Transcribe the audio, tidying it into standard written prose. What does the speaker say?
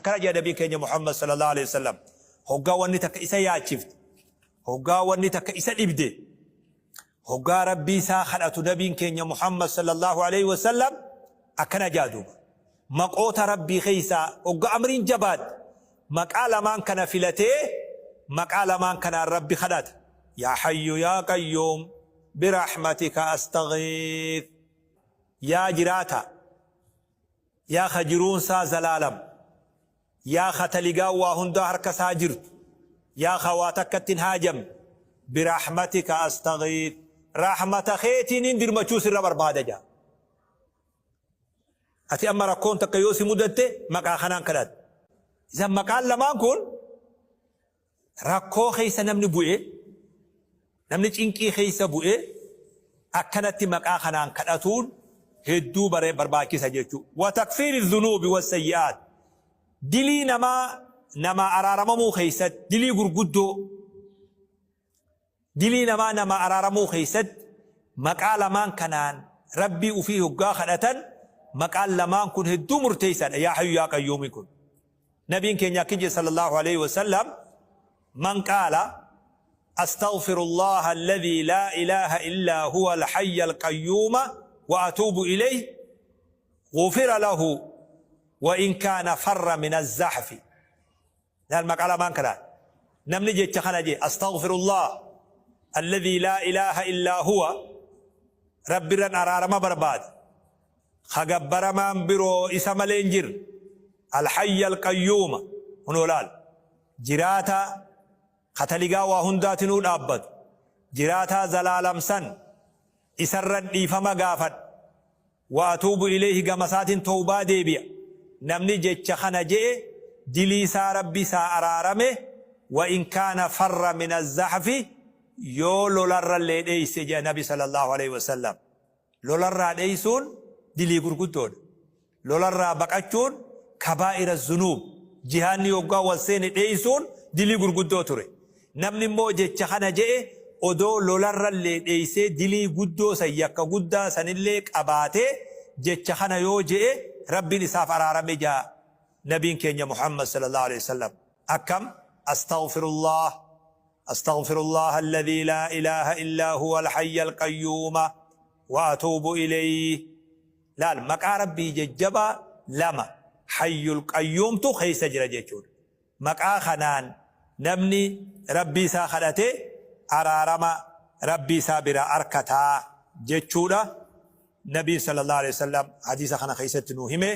Akkana jedha nabiin keenya Muhammad sallallahu alaihi wasallam hoggaa wanni takka isa yaachifte, hoggaa wanni takka isa dhibde, hoggaa Rabbii isaa kadhatu nabiin keenya Muhammad sallallahu alaihi wasallam akkana jedha duuba. Maqoota Rabbii keessaa hoggaa amriin jabaatte maqaa lamaan kana filatee maqaa lamaan kanaan Rabbi kadhata. Yaa Hayyu yaa Qayyuum birahmatika astaghiith. Yaa jiraataa, yaa ka jiruun isaa zalaalam, yaa ka taligaan waa hundaa harka isaa jirtu, yaa ka waa takkatti hin haajamne, birahmatika astaghiith, rahmata keetiinin dirmachuu sirra barbaada jedha. Ati amma rakkoon takka yoo si mudatte maqaa kanaan kadhatta. Isan maqaan lamaan kun Rakkoo keessa namni bu'e, namni cinqii keessa bu'e akkanatti maqaa kanaan kadhatuun hedduu barbaachisa jechuudha. Wa takfiiri dhunuubi wassayyi'aat. Dilii namaa namaa araaramamuu keessatti dilii gurguddoo Dilii namaa namaa araaramuu keessatti maqaa lamaan kanaan Rabbii ufii hoggaa kadhatan maqaan lamaan kun hedduu murteessaadha. Yaa Hayyu Yaa Qayyuumiin kun. Nabiin keenya akki jedhe sallallahu aleyhi wa sallam man qaala astaghfirullaha alladhii laa ilaaha illaa huwa alhayya alqayyuuma wa atuubu ilayhi ghufira lahu wa in kaana farra min azzahfi. Laal maqaa lamaan kanaan namni jecha kana jee astaghfirullah alladhii laa ilaaha illaa huwa Rabbirran araarama barbaada ka gabbaramaan biroo isa malee hin jirre alhayya alqayyuuma kunoo laal jiraataa ka taligaa waa hundaatinuu dhaabbatu jiraataa zalaalam san isarran dhiifama gaafadha Wa atuubu ilayhi gama isaatin towbaa deebi'a. Namni jecha kana je'e dilii isaa Rabbi isaa araarame wa in kaana farra min azzahfi yoo lolarrallee dheeyse je'a Nabi sallallahu aleyhi wa sallam. Lolarraa dheeysuun dilii gurguddoodha. Lolarraa baqachuun kabaa'ira zunuub. Jihaanni yoggaa wal seene dheeysuun dilii gurguddoo ture. Namni immoo jecha kana je'e odoo lolarrallee dheeysee dilii guddoo san yakka guddaa sanillee qabaatee jecha kana yoo je'e Rabbiin isaaf araarame ja'a Nabiin keenya Muhammad sallallahu aleyhi wasallam. Akkam? Astaghfirullah Astaghfirullah alladhii laa ilaaha illaa huwa alhayya alqayyuuma wa atuubu ilayhi. Laal maqaa Rabbii jajjabaa 2 Hayyul Qayyuumtu keessa jira jechuudha. Maqaa kanaan namni Rabbii isaa kadhate araarama Rabbii isaa biraa arkataa jechuudha. Nabiin sallallahu alaihi wasallam hadiisa kana keessatti nuu hime.